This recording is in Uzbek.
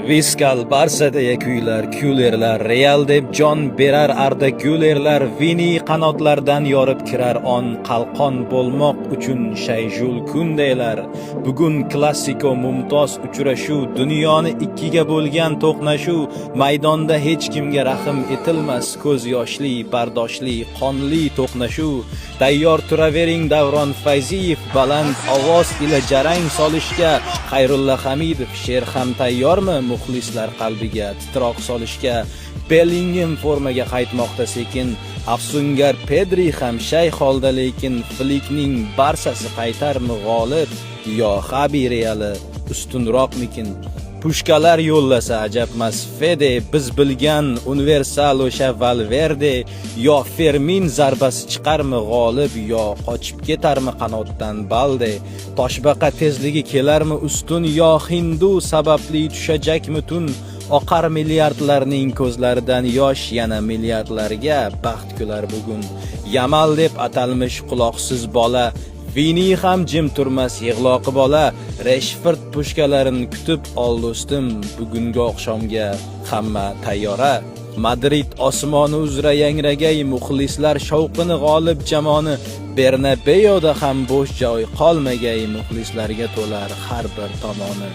Visca el Barça deya kuylar kulerlar, Real deb jon berar Arda Gülerlar, Vini qanotlardan yorib kirar on, qalqon bo'lmoq uchun Shayjul Kundelar. Bugun Klassiko, mumtoz uchrashuv, dunyoni ikkiga bo'lgan to'qnashuv, maydonda hech kimga rahm etilmas, ko'z yoshli, bardoshli, qonli to'qnashuv. Tayyor turavering, Davron Fayziyev baland ovoz ila jarang solishga, Xayrulla Hamidov sher ham tayyormi muxlislar qalbiga titroq solishga? Bellingem formaga qaytmoqda sekin, afsungar Pedri ham shay holda, lekin Flikning Barsasi qaytarmi g'olib yo Xabi Reali ustunroqmikin? Pushkalar yo'llasa ajabmas Fede, biz bilgan universal o'sha Valverde, yo Fermin zarbasi chiqarmi g'olib yo qochib ketarmi qanotdan Balde? Toshbaqa tezligi kelarmi ustun yo hindu sababli tushajakmi tun? Oqar milliardlarning ko'zlaridan yosh, yana milliardlarga baxt kular bugun. Yamal deb atalmish quloqsiz bola, Vini ham jim turmas yig'loqi bola, Reshford pushkalarini kutib ol, do'stim, bugungi oqshomga hamma tayyora. Madrid osmoni uzra yangragay muxlislar shovqini, g'olib jamoni Bernabeoda ham bo'sh joy qolmagay, muxlislarga to'lar har bir tomoni.